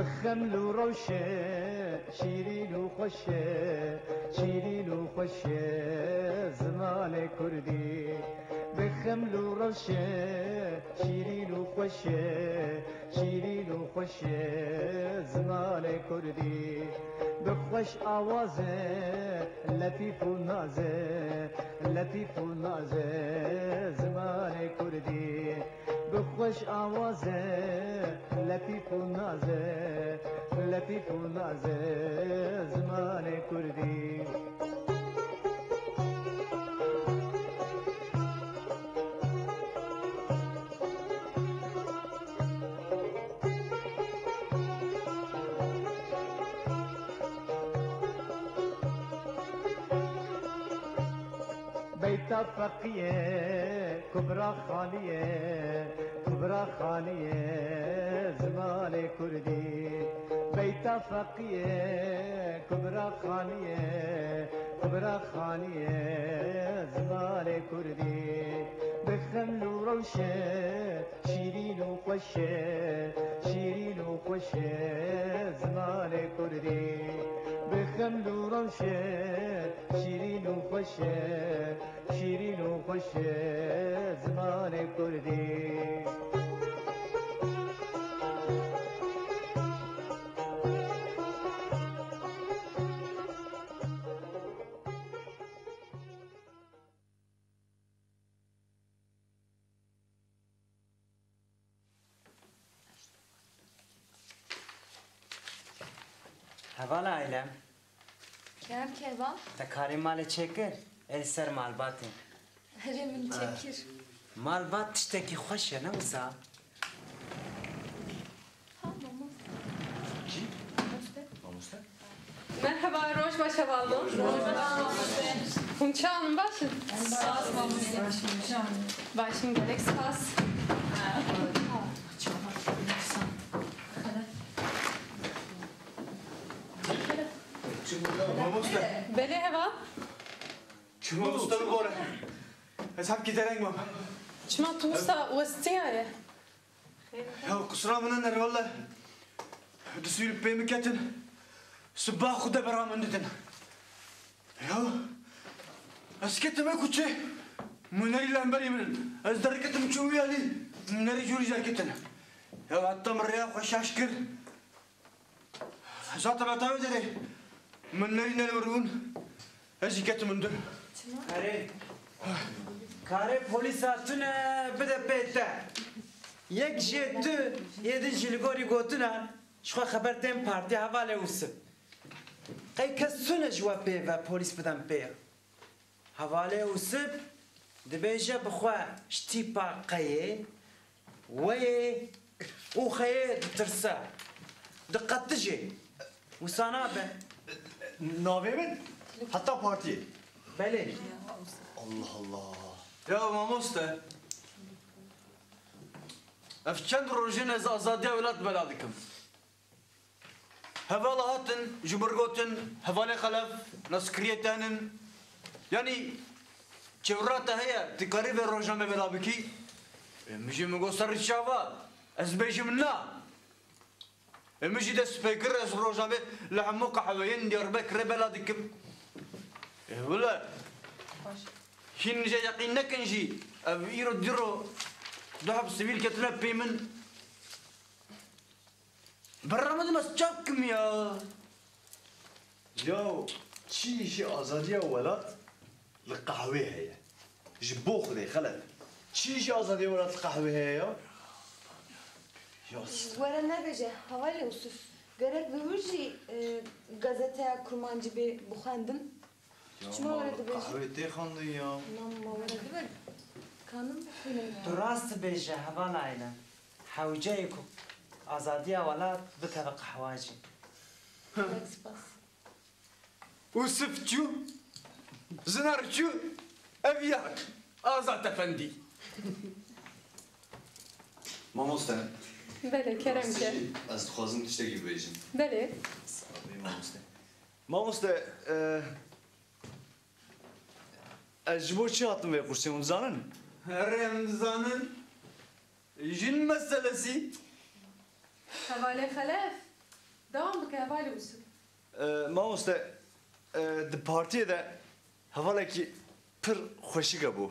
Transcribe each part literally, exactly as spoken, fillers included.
Xeml û rewşe, şîrîn û xweş e, şîrîn û xweş e zimanê kurdî. Bi xeml û rewşe, şîrîn û xweş e, şîrîn û xweş e zimanê kurdî. Bi xweş awaze, letîf û naze, letîf û naze zimanê kurdî. Bi xweş awaze, letîf û naze, letîf û naze zimanê kurdî. Beyta Feqîye, Kubra Xanîye, Kubra Xanîye zimanê kurdî. Beyta Feqîye, Kubra Xanîye, Kubra Xanîye zimanê kurdî. Bi xeml û rewşe, şîrîn û xweş e, şîrîn û xweş e zimanê kurdî. Bi xeml û rewşe, şîrîn û xweş e, şîrîn û xweş e zimanê kurdî. Heval aîlem. Kerem kervan. Te karê malê çêkir? Ê li ser malbatê. Erê, min çêkir. Malbat tiştekî xweş e, ne wisa? Ha, mamoste. Kî? Mamoste. Mamoste? Merhaba, roj baş hevalno. Roj baş. Hûn çawa in, baş in? Spas, mamoste. Baş in, gelek spas. Mamoste. Belê heval. Çima usta bibore? Ez hemkî dereng mam. Çima tu wisa westiyaye? Ya qusura min nere wele. Du sivîl pê min ketin. Siba xwe de bera min didin. Ya ez ketime kuçê. Min nerî li hemberî min in. Ez derketim çûm wî alî. Min nerî cûrî derketin. Ya heta min rêya xwe şaş kir. Hesata me tavê derê. Min neyî ne li wir bûn. Ez jî ketim hundir. Erê. Karê polîsa tune bide pê te. Yek jê tu, yê din jî li gorî gotina, ji xwe xeber tên partî hevalê Ûsip. Qey kes tune ji we pê ve polîs bidan pê ya. Hevalê Ûsip dibêje bi xwe ji tîpa qeyê, weyê û xeyê ditirse, diqetijê. Wisa nabe. Navê min heta partiyê. Belê. Allah Allah. Ya mamoste. Ev çend roj in ez azadiya welat bela dikim. Hevala hatin, ji mir gotin, hevalê Xelef, naskiriyê te nin. Yanî, çewra te heye, tu karî vê roja me bela bikî? Ê, min jî min got, serî çava, ez bêjim na. Ê, min jî dest pê kir, ez roja me li hemû qehweyên Diyarbekirê bela dikim. Ê, wile, hîn jê yeqîn nekin jî, ev îro dîro du heb sivîl ketine pê min. Berra min dim ez çav kim ya? Ya çi îşê azadiya welat li qehwê heye? Ji bo Xwedê Xelef. Çi îşê azadiya welat li qehwê heye ya? Ya Were nebêje, hevalê Ûsif. Gerek bi wir jî, e, gazeteya kurmancî bê bixwendin. Ya Çima ma were dibêjî? Qehwê tê xandin ya. Na ma were dibêjî. Kanim bixwînim ya. Tu rast dibêje heval aîle. Hewce ye ku azadiya welat bikeve qehwa jî. Gelek spas. Ûsif çû, Zinar çû, ev ya Azad Efendî. Mamoste. Belê, kerem ke. Rastî jî ez dixwazim tiştekî bibêjim. Belê. Sax bî mamoste. Mamoste, e, ez ji bo çi hatim vê qursê, hûn dizanin? Erê, em dizanin. Jin meselesî. Hevalê Xelef. Dewam bike hevalê Ûsif. E, mamoste, e, di partiyê de hevalekî pir xweşik hebû.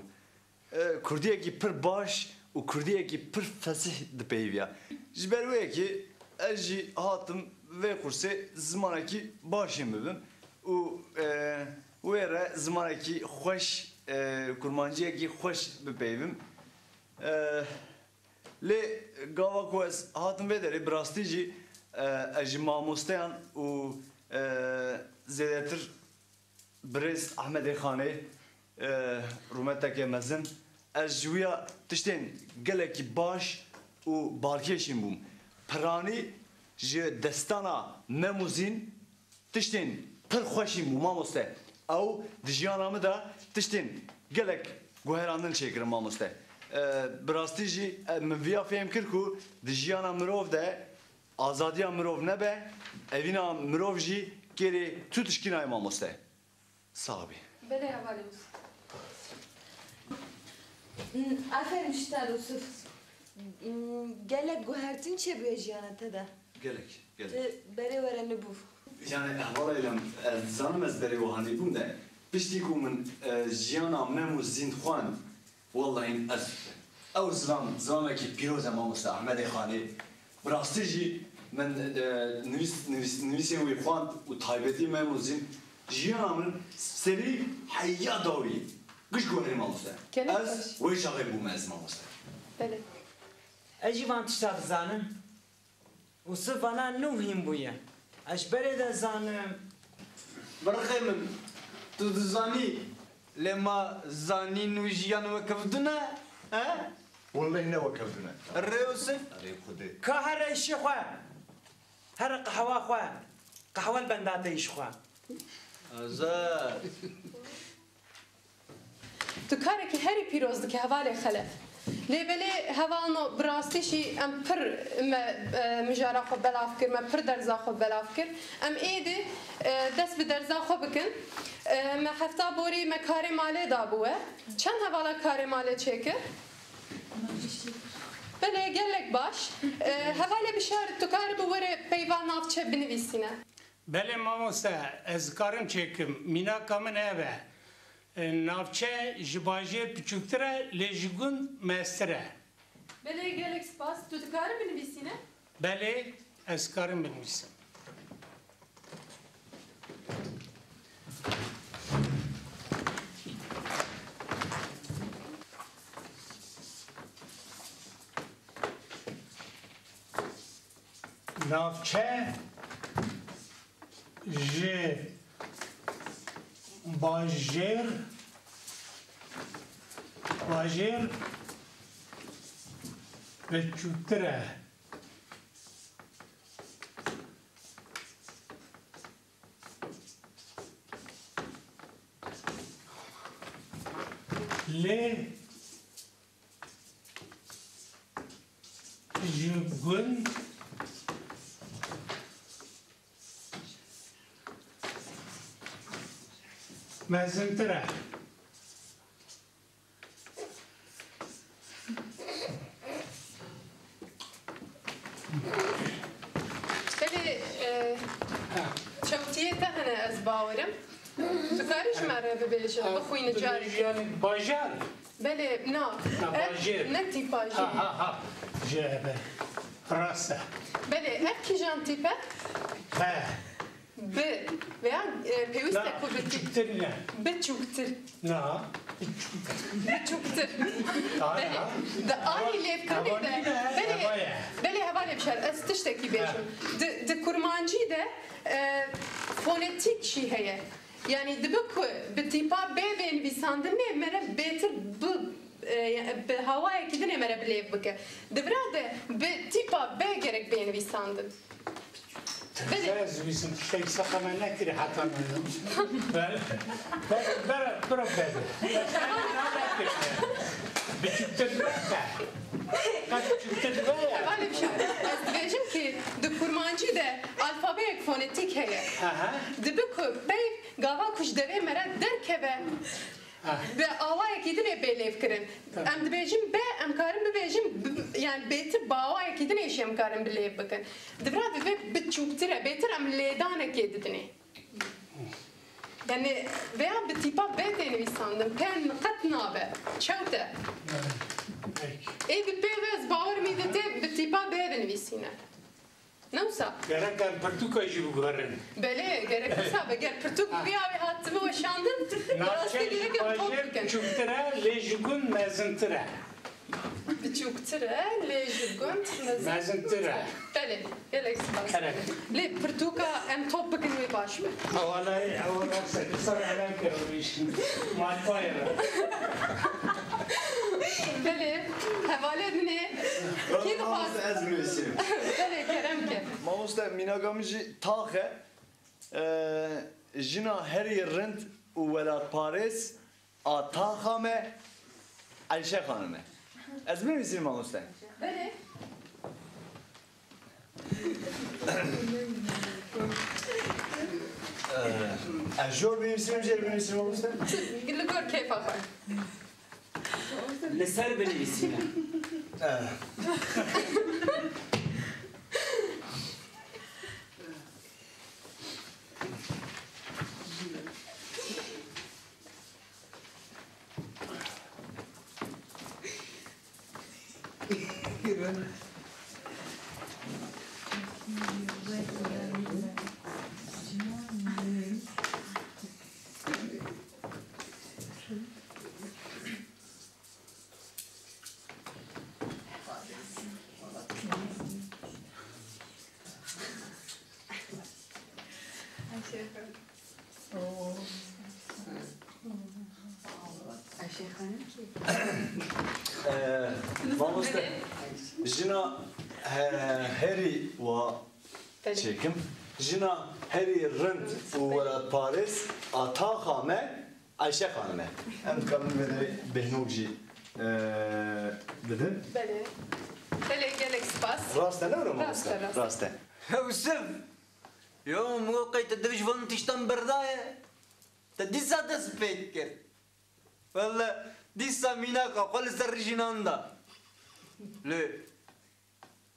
E, kurdiyekî pir baş û kurdiyekî pir fesih dipeyivîya. Ji ber wê yekê ez jî hatim vê qursê zimanekî baş ê bibim û, e, wê re zimanekî xweş, e, kurmanciyekî xweş bipeyivim. E, Lê gava ku ez hatim vê derê, bi rastî jî, e, ez ji mamosteyan û, e, zêdetir birêz Ehmedê Xanê, e, rûmeteke mezin, ez ji wî ya tiştên gelekî baş û balkêş hîn bûm. Piranî ji destana Mem û Zîn, tiştên pir xweş hîn bû, mamoste. Ew di jiyana min de tiştên gelek guherandin çêkirin, mamoste. E, bi rastî jî, e, min viya fêm kir ku di jiyana mirov de azadiya mirov nebe, evîna mirov jî kêrê tu tişkî nayê, mamoste. Sax bî. Belê hevalê Ûsif. Aferin ji te Ûsif. Gelek guhertin çêbûye jiyana te de. Gelek, gelek. Tu berê were nibû. Yani ehvala Eylem, ez dizanim ez berê wiha nîbûm de, piştî ku min, e, jiyana Mem û Zîn xwend, wellahî ez, ew zilam, zilamekî pîroz e mamoste Ehmedê Xanê. Bi rastî jî min, e, nivîs-, nivîs-, nivîsên wî xwend û taybetî Mem û Zîn jiyana min serî heya dawî giş guherî mamoste. Gelek baş. Ez wê çaxê bûme ez mamoste. Belê. Ez jî van tişta dizanim. Ûsif vana nû hîn bûye. Ez ji berê de zanim. Birixê min, tu dizanî, lê ma zanîn û jiyan wekevdû ne, he? Wellehî ne wekevdû ne. Rê Ûsif. Rê Xwedê. Ka here îşê xwe. Here qehwa xwe. Qehwe li benda te îş xwe. Azad. Tu karekî herî pîroz dike hevalê Xelef. Lê belê hevalno bi rastî jî em pir me, e, mijara xwe belav kir, me pir derza xwe belav kir. Em êdî, e, dest bi derza xwe bikin. E, me hefta borî me karê malê dabû we. Çend hevala karê malê çêkir? Belê, gelek baş. E, hevalê Bişar, tu karibî were peyva navçe binivîsîne? Belê mamoste, ez dikarim çêkim. Mînaka min ev e. E, navçe ji bajêr piçûktir e, lê ji gund mestir e. Belê, gelek spas. Tu dikarî binivîsîne? Belê, ez dikarim binivîsim. Navçe ji bajêr, bajêr biçûktir e. Lê ji gund mezintir e. Belê, e, çewtiyê te hene, ez bawerim. Dikarî ji me re bibêje, bixwîne careke. Yanî bajar. Belê, na. Na, ev bajêr. Ne tîpa jî. Ha, ha, ha. Ji, be. Rast e. Belê, ev kîjan tîp e? Be. Bi veya, e, pêwîst e ku bi tî-, biçûktir ne? Biçûktir. Na, biçûktir. Biçûktir. Belê. Di alî lêvkirinê de. Belê, belê, hevalê Bişar, ez tiştekî bêjim. Di, di kurmancî de, e, fonetîk jî heye. Yanî dibe ku bi tîpa B bê nivîsandinê me re bêtir bi, e, bi hawayekî dinê me re bi lêv bike. Di vira de bi tîpa B gerek bê nivîsandin. Belê. Ez wîsim tiştek seqeme nekirî heta me. Ber, ber, ber, bira bebe. Biçûktir neke. Qet biçûktir be. Hevalê Bişar, ez dibêjim ki di kurmancî de alfabeyek fonetîk heye. Aha. Dibe ku peyv gava ku ji devê me re derkeve, Bi awayekî din ê bê lêvkirin. Em dibêjin be, em karin bibêjin, bi, yani bêtir bi awayekî din ê jî em karin bi lêv bikin. Di vira divê biçûktir e, bêtir em lêdanekê didinê. Yani veya bi tîpa be tê nivîsandin, pen qet nabe, çewt e. Ê bi pê ve ez bawer im ê di tê bi tîpa be binivîsîne. Ne wisa? Gerek em pirtûka jî biguherin. Belê, gerek wisa be. Ger pirtûk bi vî awê hatibe weşandin, bi rastî gerek em top bikin. Biçûktir e, lê ji gund mezintir e. Biçûktir e, lê ji gund mezintir e. Belê, gelek spas. Kerem. Lê pirtûka em top bikin wê baş be. Ew hala, ew hala ser, ser elem kir, ew iş. Malpayê re. Belê, hevalê min ê. Kî dixwaz? Ez binivîsînim. Belê, kerem ke. Mamoste, mînaka min jî tax e. Ee, jina herî rind û welatparêz a taxa me Ayşe Xanim e. Ez binivîsînim mamoste. Belê. Ee, ez jor binivîsînim, jêr binivîsînim mamoste? Li gor kêfa xwe. Li ser binivîsîne. Eh. Ee, mamoste, jina he-, herî wa çêkim. Jina herî rind û welatparêz a taxa me Ayşe Xanim e. Em dikarin vê derê bêhnok jî, e, bidin. Belê. Belê, gelek spas. Rast e, ne were mamoste? Rast e, rast e. Rast e. Yusuf! Yo, min got qey te div ji van tiştan berdaye. Te dîsa dest pê kir. Welle, dîsa mînaka xwe li ser jinan da. Lê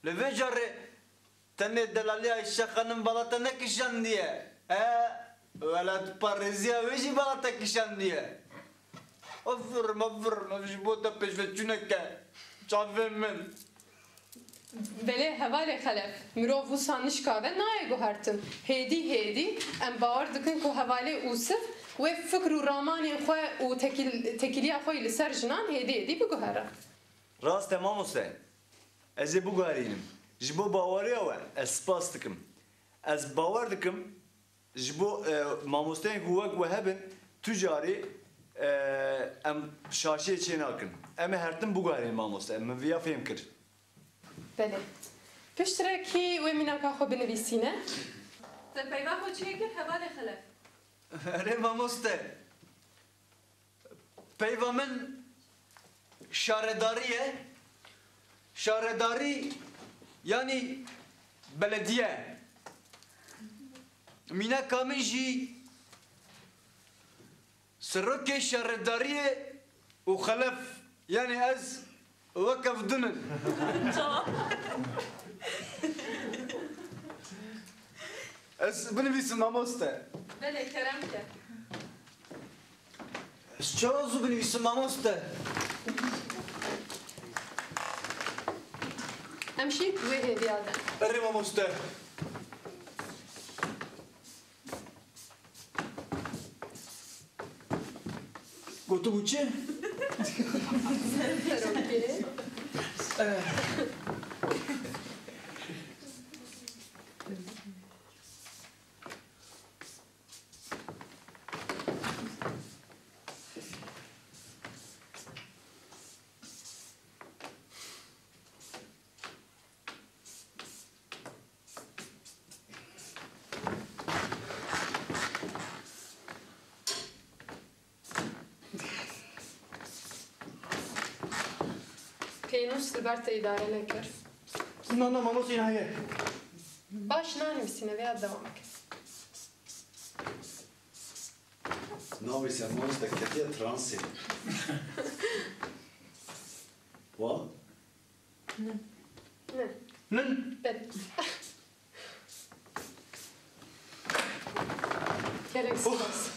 Li vê carê tenê delaliya Ayşe Xanim bala te nekişandiye. He, welatparêziya wê jî bala te kişandiye. Aferin, aferin, ev ji bo te pêşveçûnek e. Çavên min. Belê hevalê Xelef, mirov wisa nişkave nayê guhertin. Hêdî hêdî em bawer dikin ku hevalê Ûsif wê fikr û ramanên xwe û tekîl-, tekîliya xwe yî li ser jinan hêdî hêdî biguhere. Rast e mamoste. Ez ê biguherînim. Ji bo baweriya we ez spas dikim. Ez bawer dikim, ji bo, e, mamosteyên ku wek we hebin, tu carî, e, em şaşiyê çê nakin. Em ê her tim biguherînin mamoste. Min viya fêm kir. Belê. Piştre kî wê mînaka xwe binivîsîne? Te peyva xwe çêkir hevalê Xelef. Erê mamoste. Peyva min şaredarî ye. Şaredarî, yanî belediye. Mînaka min jî serokê şaredariyê û Xelef, yanî ez wek ev din in. Tamam. Ez binivîsim mamoste. Belê, kerem ke. Ez çawa zû binivîsim mamoste? Em şî wê hêviya de. Erê mamoste. Gotibû çi? Serokê. Eh. Pênûs li ber te îdare nekir. Na, na, mamoste, heye. Baş, nanivîsîne, vêya dewam bike. Navê Sermoris de ketiye transê. Wa? Nin. Nin. Nin. Belê. Gelek spas.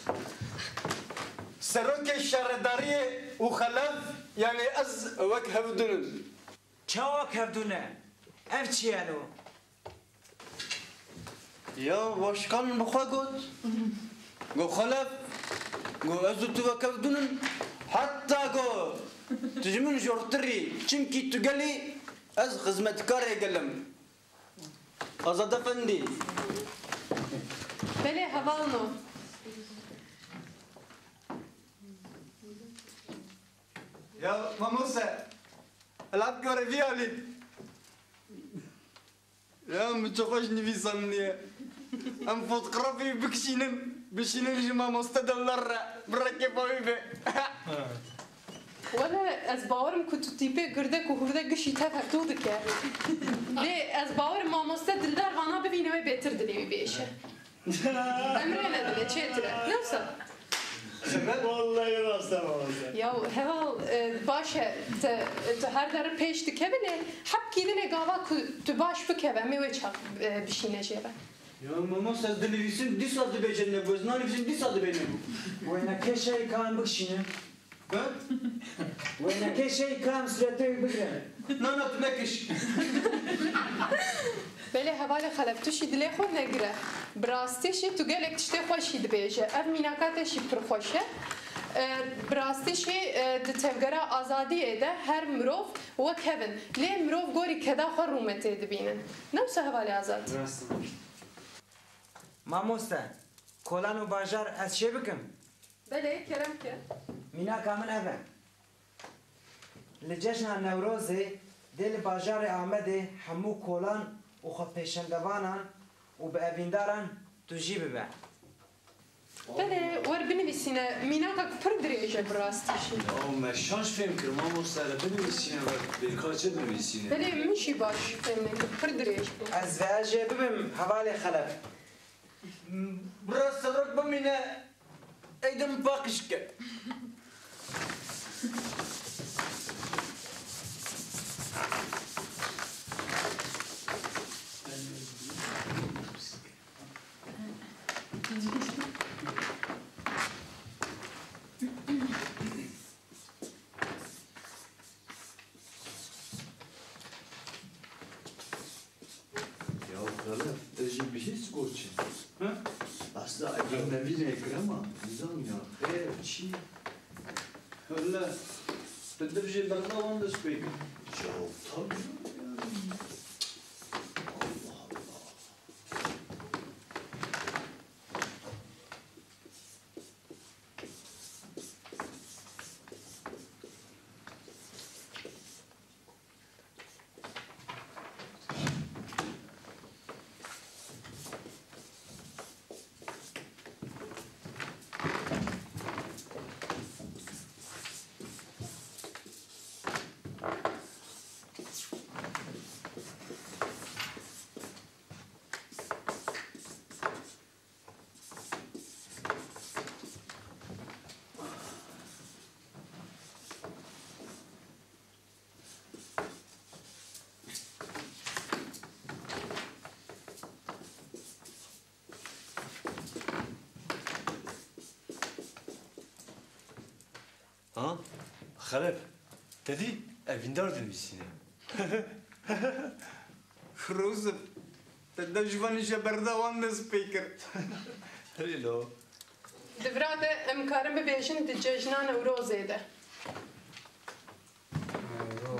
Serokê şaredariyê û xelef, yanî ez wek hevdûn in. Çawa wek hevdûn e? Ev çi ye lo? Ya başkan bi xwe got. Got xelef. Got ez û tu wek hevdûn in. Heta got tu ji min jortir î. Çimkî tu gel î, ez xizmetkarê gel im. Azad Efendî. Belê hevalno. Ya mamoste, elat gore vî alî. Ya min çi xweş nivîsandiye. Em fotografî bikişînin, bişînin ji mamoste Dildar re. Bi rekê xwe wî be. Wele ez bawerim ku tu tîpê girdek û hûrdek gişî tev hevdû dike. Lê ez bawerim mamoste Dildar vana bibîne wê bêtir dilê wî biêşe. Emrê nedide çêtir e. Ne wisa? Wallahî rast e mamoste. Ya heval, e, baş e, te, tu her deri pêş dikeve lê hepkî dinê gava ku tu baş bikeve, em ê wê çax, e, bişîne jê re. Ya mamoste, ez dinivîsim dîsa dibêje nebû, ez nanivîsim dîsa dibê nebû. Wênekê şey ka em bikişîne. He? Wênekê şey ka em sûretê wî bigire. Na, na, tu nekiş. Belê hevalê Xelef, tu jî dilê xwe negire. Bi rastî jî tu gelek tiştê xweş jî dibêje. Ev mînaka te jî pir xweş e. E, bi rastî jî, e, di tevgera azadiyê de her mirov wek hev in. Lê mirov gorî keda xwe rûmetê dibînin. Ne wisa hevalê Azad? Rast e. Mamoste, kolan û bajar ez çê bikim? Belê, kerem ke. Mînaka min ev e. Li cejna Newrozê dê li bajarê Amedê hemû kolan û xwepêşandevanan û bi evîndaran tu jî bibe. Belê, wer binivîsîne, mînaka ku pir dirêj e bi rastî jî. Ya me şaş fêm kir, mamoste, re binivîsîne, we bêka çi binivîsîne? Belê, min jî baş fêm nekir, pir dirêj bû. Ez vê jê bibim, hevalê Xelef. Bira serok bimîne, ey din paqij ke. Ya Xelef, ez jî bihîst goçim. Hı? Aslında ecnebi ne krema, nizam ya, xêr, çi? Öyle, tu dir jê berda wan dest pê kir. Ya tabii yani. Allah Allah. Ha? Xelef, te dî evîndar dinivîsîne. Firozim, te dev ji van îşe berda wan dest pê kir. Erê lo. Di vira de em karin bibêjin di cejna Newrozê de.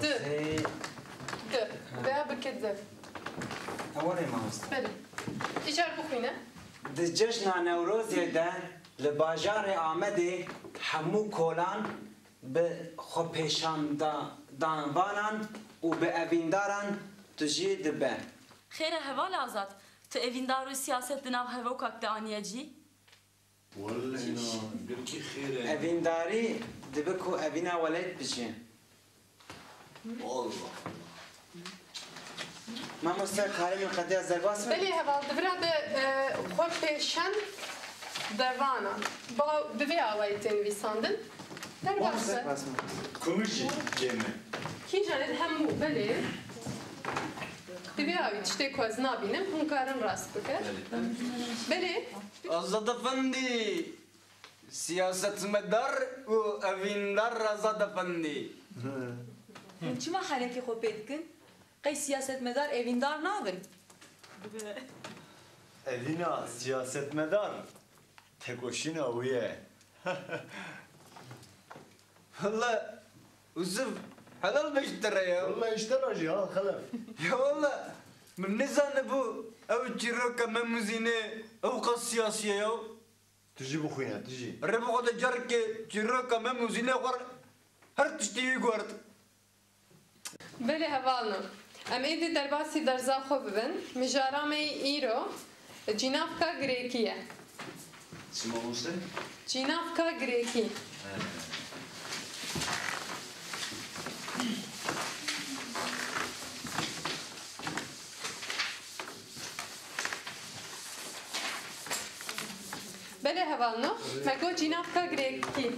Di. Di. Veya bike di. Ewanê mamoste. Belê. Îcar bixwîne. Di cejna Newrozê de li bajarê Amedê hemû kolan bi xwepêşandevanan û bi evîndaran tu jî dibe. Xêr e heval Azad, tu evîndar û siyaset di nav hevokak de aniye cî? Welleh na, gilkî xêr e. Evîndarî dibe ku evîna welêt bijî. Allah Allah. Mamoste, karê min qediya ez derbas bim? Belê heval, di vira de, e, xwe pêşan Devana. Ba, bi vê awayî tê nivîsandin. Derbas be. Kumî jî cê me. Kîjan ê hemû, belê. Bi vê awî tiştê ku ez nabînim, hûn karin rast bike. Belê. Azad Efendî, siyasetmedar û evîndar Azad Efendî. Hûn çima helekê xwe pê dikin? Qey siyasetmedar evîndar nabin? Evîna siyasetmedar tekoşîna wî ye. Walla Yusuf, helal be ji te re ya. Walla ji te re jî ha Xelef. Ya walla min nizanibû ew çîroka Mem û Zînê ew qas siyasî ye ya. Tu jî bixwîne, tu jî. Rê bi xwe de carekê çîroka Mem û Zînê xwe her tiştî wî guhert. Belê hevalno. Em êdî derbasî derza xwe bibin. Mijara me yê îro cînavka girêkî ye. Çi mamoste? Cînavka girêkî. He. Belê hevalno. Me got cînavka girêkî.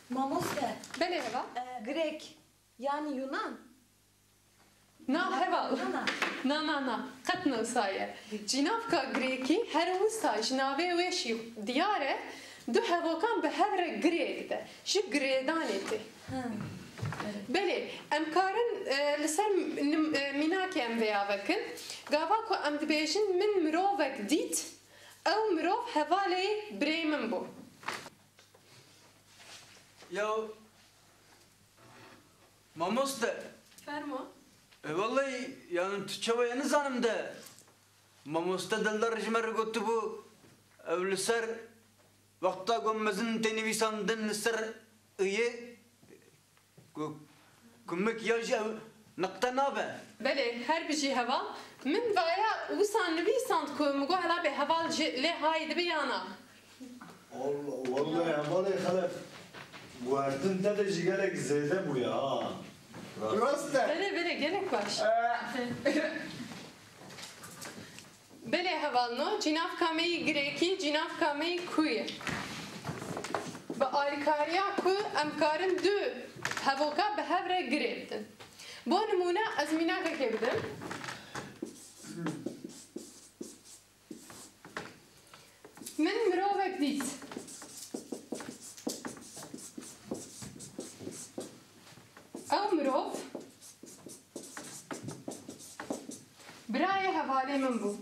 Mamoste. Belê heval. E, Grek, yanî Yunan? Na heval. Na, na. Na, na, na. Qet ne wisa ye. Cînavka Grêkî her wisa ji navê wê jî diyar e, du hevokan bi hev re girê dide. Ji girêdanê tê. Ha. Belê, em karin, e, li ser nim-, e, mînakê em vêya vekin. Gava ku em dibêjin, min mirovek dît, ew mirov hevalê birê min bû. Ya mamoste. Fermo. E, wellahî, yani tu çawa ye nizanim de. Mamoste Dildar ji me re gotibû, ew li ser wexta ku mezin tê nivîsandin li ser iyê, ku, ku mikyaj ew niqte nabe. Belê, her bijî heval. Min vaya wisa nivîsand ku min got hela bê heval jê lê hay dibe ya na. Allah, wallahî hevalê Xelef, guhertin te de jî gelek zêde bûye ha. Rast e. Belê, belê, gelek baş. Eh. Belê hevalno, cînavka me yî girêkî, cînavka me yî ku ye? Bi alîkariya ku em karin du hevoka bi hev re girê bidin. Bo nimûne ez mînakekê bidim. Min mirovek dît. Ew mirov birayê hevalê min bû.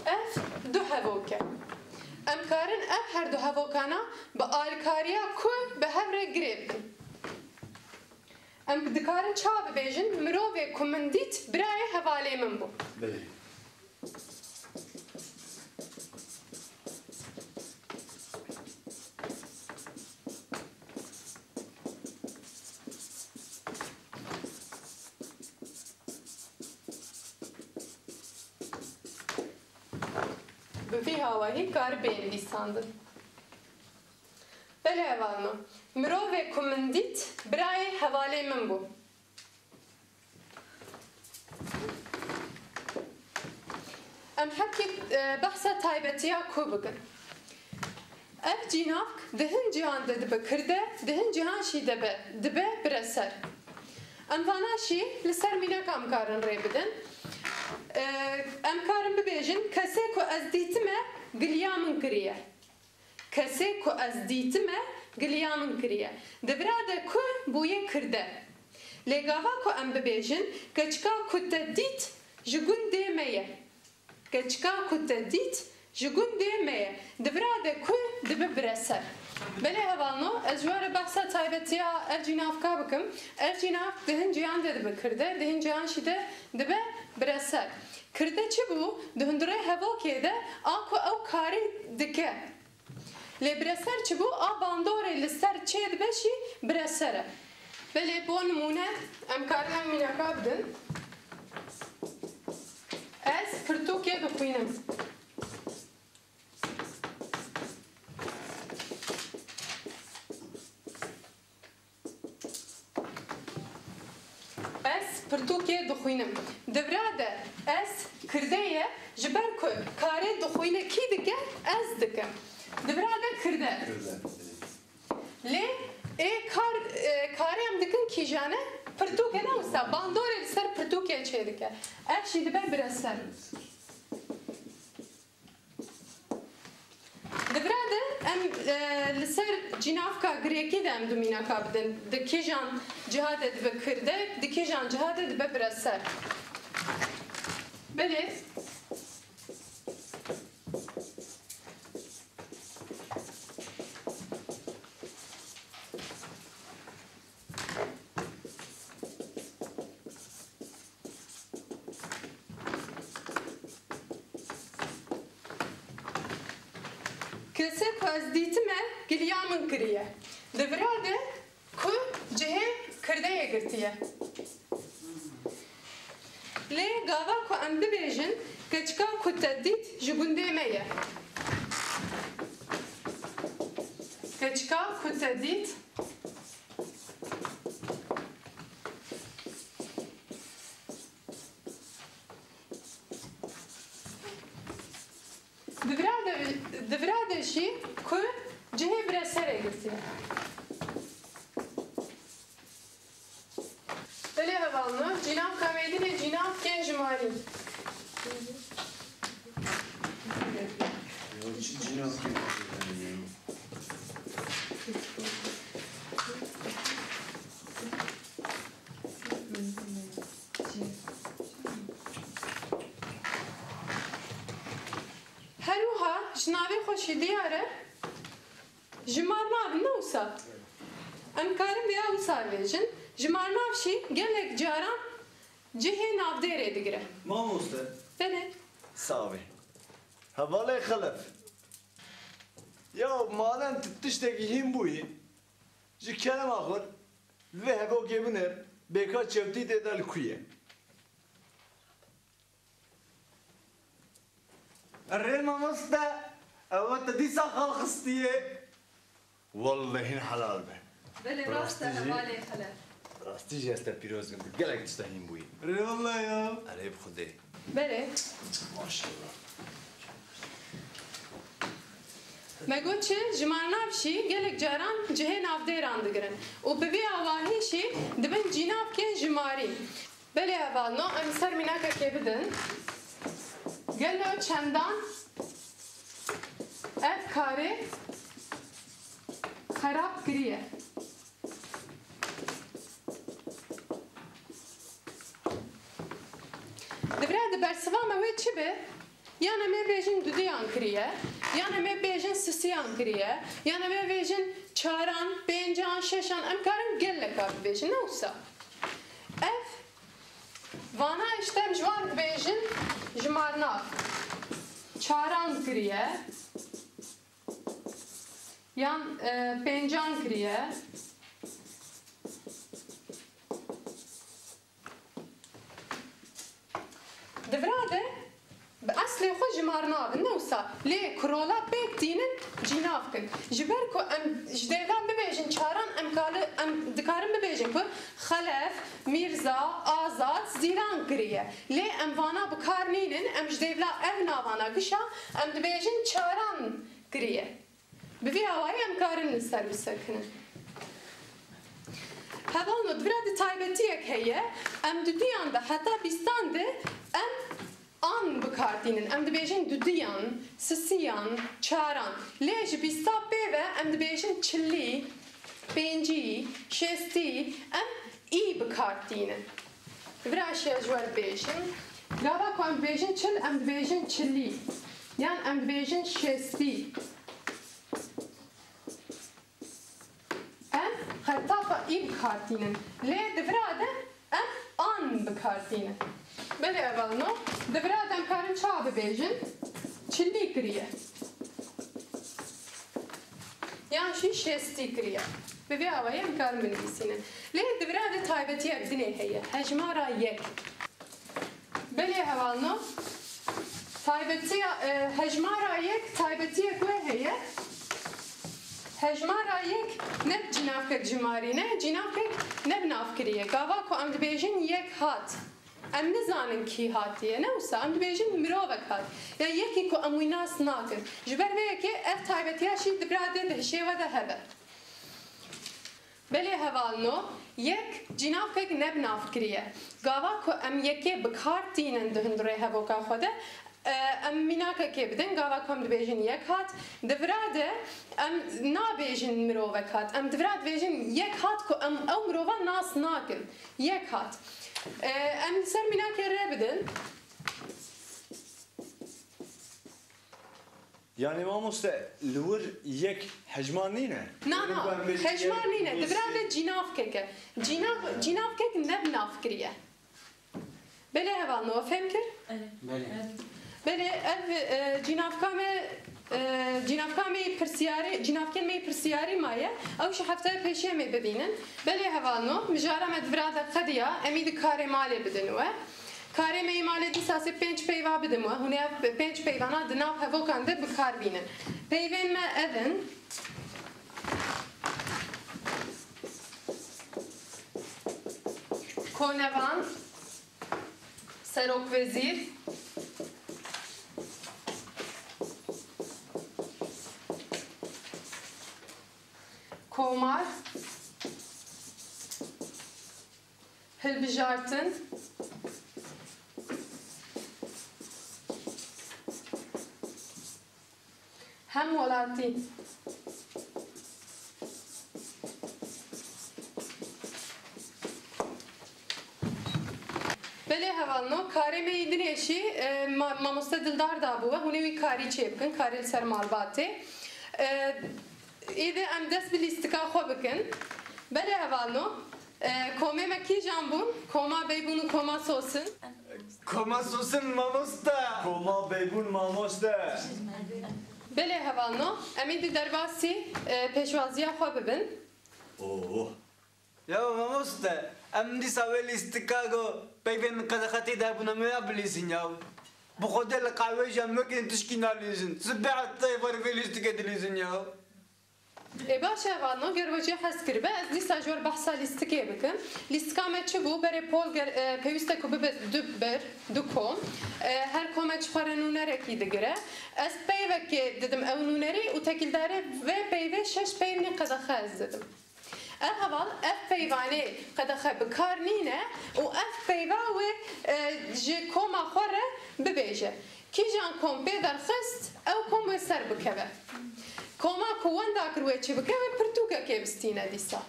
Ev du hevok e. Em karin ev her du hevokana bi alîkariya ku bi hev re girê bikin. Em dikarin çawa bibêjin, mirovê ku min dît birayê hevalê min bû. Belê. Bi vî hawayî karibê nivîsandin. Belê hevalno. Mirovê ku min dît, birayê hevalê min bû. Em hekî, e, behsa taybetiya ku bikin. Ev cînavk di hin cihan de dibe kirde, di hin cihan jî de be, dibe bireser. Em vana jî li ser mînaka em karin rê bidin. E, em karin bibêjin, kesê ku ez dîtime, giliya min kiriye. Kesê ku ez dîtime, giliya min kiriye. Di vira de ku bûye kirde. Lê gava ku em bibêjin, keçika ku te dît ji gundê me ye. Keçika ku te dît ji gundê me ye. Di vira de ku dibe bireser. Belê hevalno, ez ji we re behsa taybetiya ev cînavka bikim. Ev cînavk di hin cihan de dibe kirde, di hin cihan jî de dibe bireser. Kirde çi bû? Di hundirê hevokê de a ku ew karî dike. Lê bireser çi bû? A bandorê li ser çê dibe jî bireser e. Belê, bo nimûne, em karin ev mînaka bidin. Ez pirtûkê dixwim. Xwînim. Ez pirtûkê dixwînim. Di vira de ez kirde ye, ji ber ku karê dixwîne kî dike, ez dikim. Di vira de kirde. Lê ê kar, e, karê em dikin kîjan e? Pirtûk e, ne wisa bandorê li ser pirtûkê çêdike. Ev jî dibe bireser. Di vira de em, e, li ser cînavka girêkî de em du mînaka bidin. Di kîjan ciha de dibe kirde, di kîjan ciha de dibe bireser. Belê. Kesê ku ez dîtime giliya min kiriye. Di vira de ku cihê kirdeyê girtiye. Lê gava ku em bibêjin, keçika ku te dît ji gundê me ye. Keçika ku te dît. Di vira de, di vira de jî ku cihê bire serê girtiye. Belê hevalno, cînavka mêdinê cînavkên jimarî. Ya çi cînavkên Her wiha ji navê xwe jî diyar e, jimarnav in, ne wisa? Em karin vêya wisa bêjin, jimarnav jî gelek caran cihê navdêrê digire. Mamoste. Belê. Savê. Hevalê Xelef. Ya madem tu tiştekî hîn bûyî, ji kerema xwe vê hevokê binêr, bêka çewtî tê de li ku ye? Erê mamoste, ew te dîsa xal xistiye. Wallahî helal be. Belê, rast e, hevalê Xelef. Rastî jî ez te pîroz kim, tu gelek tişta hîn bûyî. Erê wallahî ya. Erê bi Xwedê. Belê. Maşallah. Me got çi? Jimarnav jî gelek caran cihê navdêran digirin û bi vî awahî jî dibin cînavkên jimarî. Belê hevalno, em li ser mînakekê bidin. Gelo çendan ev karê xerab kiriye? Di vira di bersiva me wê çi be? Yan em ê bêjin dudiyan kiriye, yan em ê bêjin sisiyan kiriye, yan em ê bêjin çaran, pêncan, şeşan, em karin geleka bibêjin, ne wisa? Ev vana işte em ji wan dibêjin jimarnav. Çaran kiriye, yan, e, pêncan kiriye. Di vira de bi eslê xwe jimarnav in, ne wisa, lê ku rola pêk tînin cînav kin. Ji ber ku em ji dêvlan bibêjin çaran, em kali-, em dikarin bibêjin ku Xelef, Mîrza, Azad, Zîran kiriye. Lê em vana bi kar nînin, em ji dêvla ev navana gişa, em dibêjin çaran kiriye. Bi vî awayî em karin li ser bisekinin. Hevalno, di vira de taybetiyek heye, em dudiyan de heta bîstan de em an bi kar tînin. Em dibêjin dudiyan, sisiyan, çaran. Lê ji bîsta pê ve em dibêjin çilî, pêncî, şêstî, em î bi kar tînin. Di vira jî ez ji we re bêjim. Gava ku em dibêjin çil, em dibêjin çilî. Yan em dibêjin şêstî. Em xetapa î bi kar tînin. Lê di vira de em an bi kar tînin. Belê hevalno, di vira de em karin çawa bibêjin? Çilî kiriye. Yan jî şêstî kiriye. Bi vê awayî em karin binivîsînin. Lê di vira de taybetiyek dinê heye. Hejmara yek. Belê hevalno, Taybetiya, e, hejmara yek taybetiyek wê heye. Hejmara yek ne bi cînavkek jimarî ne, cînavkek ne bi nav kirî ye. Gava ku em dibêjin yek hat, em nizanin kî hatiye, ne wisa, em dibêjin mirovek hat. Ya yekî ku em wî nas nakin. Ji ber vê yekê ev taybetiya jî di bira dê di hişê we de hebe. Belê hevalno, yek cînavkek ne bi nav kiriye. Gava ku em yekê bi kar tînin di hundirê hevoka xwe de, e, em mînakekê bidin, gava ku em dibêjin yek hat, di vira de em nabêjin mirovek hat. Em di vira dibêjin yek hat ku em ew mirova nas nakin. Yek hat. E, em li ser mînakê rê bidin. Yanî mamoste, li wir yek hejmar nîne? Na, na, hejmar nîne. Di vira de cînavkek e. Cînav, cînavkek ne bi nav kiriye. Belê hevalno, we fêm kir? Belê. Belê, ev, e, cînavka me, e, cînavka me yî pirsiyarî, cînavkên me yî pirsiyarî maye. Ew jî heftaya pêşiya me bibînin. Belê hevalno, mijara me di vira de qediya, em î di karê malê bidin we. Karê me yî malê dîsa sê pênc peyva bidim we. Hûn ê ev pênc peyvana di nav hevokan de bi kar bînin. Peyvên me ev in. Konevan, Serokwezîr, Komar, Hilbijartin, Hemwelatî. Belê hevalno, karê me yî dinê jî, e, ma-, mamoste Dildar dabû we, hûn ê wî karî çêbikin, karê li ser malbatê. E, Êdî em dest bi lîstika xwe bikin. Belê hevalno, e, komê me kîjan bûn? Koma Beybûn û Koma Sosin. Koma Sosin mamoste. Koma Beybûn mamoste. Belê hevalno, em êdî derbasî, e, pêşwaziya xwe bibin. Oh. Ya mamoste, em dîsa wê lîstika ku peyvên qedexetî de bûne me ya bilîzin ya. Bi xwedê li qehwê jî em wekî tişkî nalîzin. Sibê heta êvarê vê lîstikê dilîzin ya. Ê baş e hevalno, ger we jê hez kiribe, ez dîsa ji we re behsa lîstikê bikim. Lîstika me çi bû? Berê pol ger, e, pêwîst e ku bibe du bir, du kom. E, her komek ji xwe re nûnerekî digire. Ez peyvekê didim ew nûnerî û tekîldarê vê peyvê şeş peyvnî qedexe ez didim. Ev heval, ev peyvanê qedexe bi kar nîne û ev peyva wê, e, ji koma xwe re bibêje. Kîjan kom pê derxist, ew kom wê ser bikeve. Koma ku wenda kir wê çi bike, wê pirtûkekê bistîne dîsa.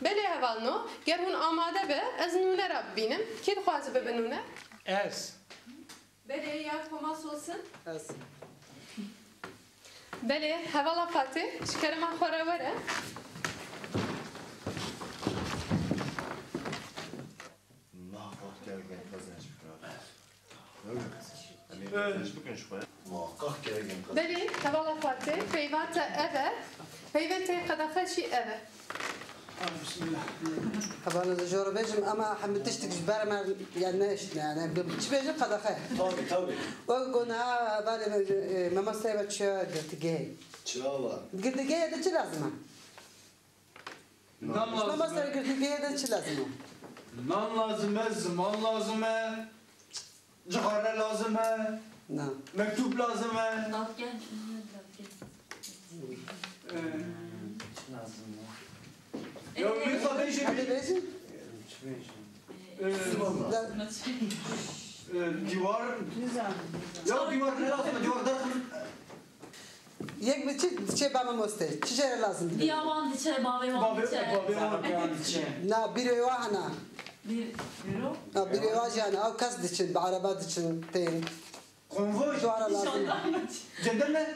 Belê hevalno, ger hûn amade be, ez nûnera bibînim. Kî dixwaze bibe nûner? Ez. Belê, ya Koma Sosin? Ez. Belê, hevala Fatê, ji kerema xwe re were. Muhakkak gereken kazanç bırakır. Öyle mi? Hani kazanç bıkın şu kadar. Muhakkak gereken kazanç. Belê, hevala Fatê, peyva te ev e, peyvên te qedexe jî ev e. Hevalno, ez jor bêjim, ama hemî tiştik ji ber me, yani ne işte, yani çi bêjin qedexe. Tabii, tabii. O gona hevalê me, e, mamoste ve çi girtîgehê. Çawa? Girtîgehê de çi lazim e? Nan Mamoste, lazim e. Girtîgehê de çi lazim e? Nan lazim e, ziman lazim e. Cixare lazim e. Na. Mektûb lazim e. Navgen. E, Ya wê xwe bêjî. Hadi bêjin. E, Da- e, Dîwar. Ya dîwar ne lazim e? Dîwar derxin. Yek bi çi diçe ba mamoste? Çi jere lazim dibe? Diya wan diçe, bavê wan Bavê diçe. bavê wan diçe. Na bîroyê wa hene. Bir biro. Na bîroyê wa jî hene. Ew kes diçin, bi araba diçin tên. Konvoy. Ji wa re lazim. Cenderme.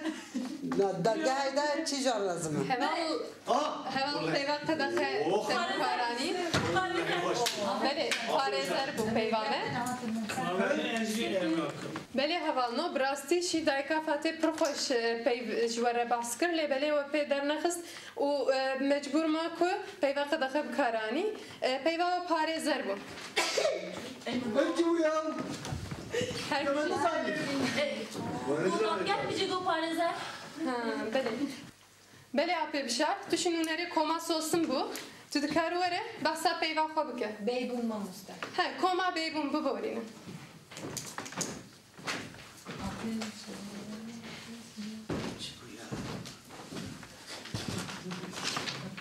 Na dergehê de çi ji wa re lazim e? Heval, Ah! heval peyva qedexe te bi kar anî. Belê, parêzer bû peyva me. Belê hevalno, bi rastî jî dayika Fatê pir xweş, e, peyv ji we re behs kir, lê belê we pê dernexist û, e, mecbûr ma ku peyva qedexe bi kar anî. E, peyva we parêzer bû. Ev çi bû ya? Her Ya ben ne sanayım? Gel bir cigo parêzer. Ha, belê. Belê apê Bişar, tu ji nûnerê koma Sosin bû. Tu dikar were, behsa peyva xwe bike. Beybûn mamoste. He, koma Beybûn biborîne.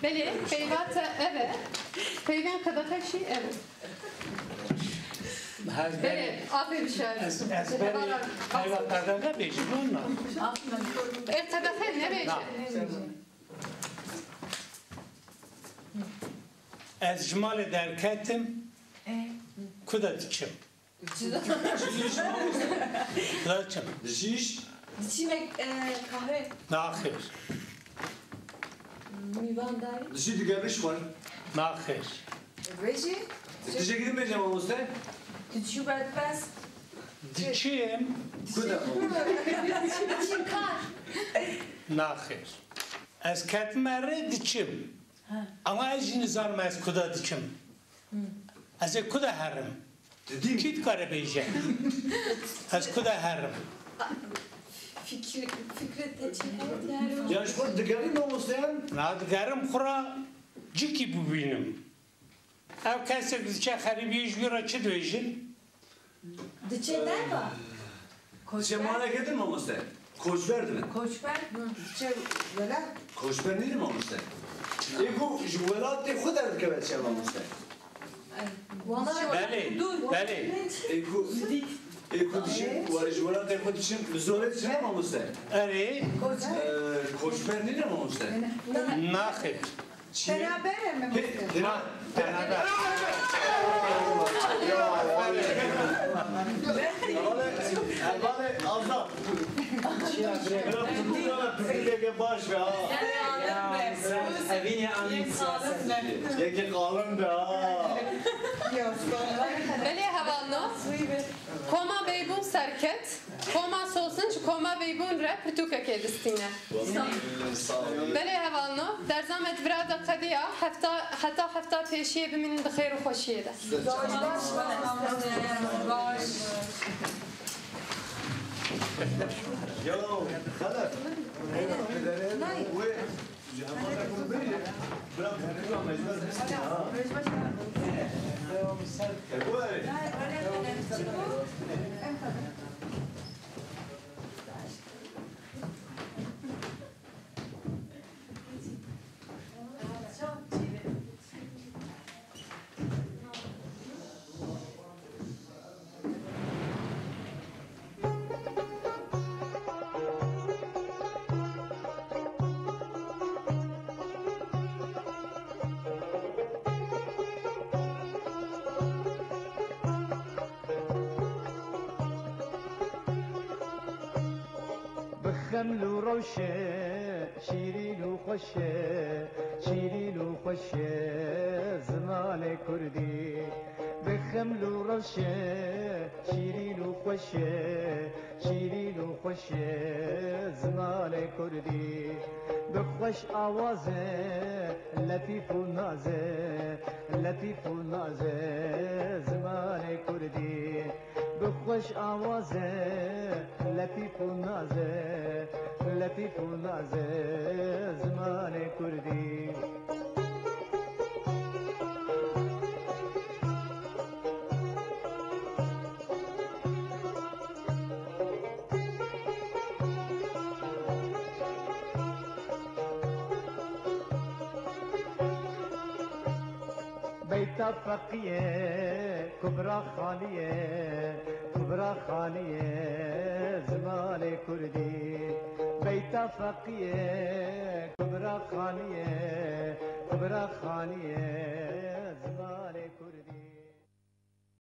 Belê, peyva te ev e. Peyvên qedexe jî ev e. Belê, apê Bişar. Ez, ez berê peyva qedexe bêjim, wina. Ê, qedexe nebêje. Na. Ez ji malê derketim, ku de diçim? Ku de diçim? Diçî, e, kahve. Naxêr. Mîvandarî. Diçî digerîş xwe. Naxêr. Vêjî? Tiştekî din bêje mamoste. Diçî bedbest. Diçim. Ku de? Diçî kar. Naxêr. Ez ketime rê diçim. Ha. Ama ez jî nizanim ez ku de diçim. Hı. Ez ê ku de herim? Didîm. Kî dikare bêje? Ez ku de herim? Fikir, fikre te çi heye? Ya ji xwe digerî mamosteyan? Na digerim xwe ra cikî bibînim. Ev kesek diçe xerîbiyê ji wî re çi dibêjin? Diçe derva? Diçe maleke din mamoste. Koçber dibe. Koçber? Hı, diçe welat. Koçber nîne mamoste. Ê ku ji welatê xwe derdikeve diçe mamoste. Belê, belê. Ê ku, ê ku diçe, were ji welatê xwe diçin, bi zorê diçin mamoste. Erê. Koçber. Ee, koçber nîne mamoste. Naxêr. Beraber em ê. He, he. Beraber. Hevalê Azad. Biraz tutuklara tutukeke baş be ha. Evînê anî siyaset. Yekê qalin be ha. Belê hevalno. Koma Beybûn serket. Koma Sosin ji koma Beybûn re pirtûkekê distîne. Belê hevalno, derza me di vira de qediya, hefta, heta hefta pêşiyê bimînin di xêr û xweşiyê de. Yo, Xelef. Wê Bi xeml û rewşe şîrîn û xweş e, şîrîn û xweş e zimanê kurdî. Bi xeml û rewşe şîrîn û xweş e, şîrîn û xweş e zimanê kurdî. Bi xweş awaz e, letîf û naz e, letîf û naz e zimanê kurdî. Bi xweş awaz e, letîf û naz e, letîf û naz e zimanê kurdî. Beyta Feqî ye, Kubra Xanî ye, Kubra Xanî ye zimanê kurdî. Beyta Feqî ye, Kubra Xanî ye, Kubra Xanî ye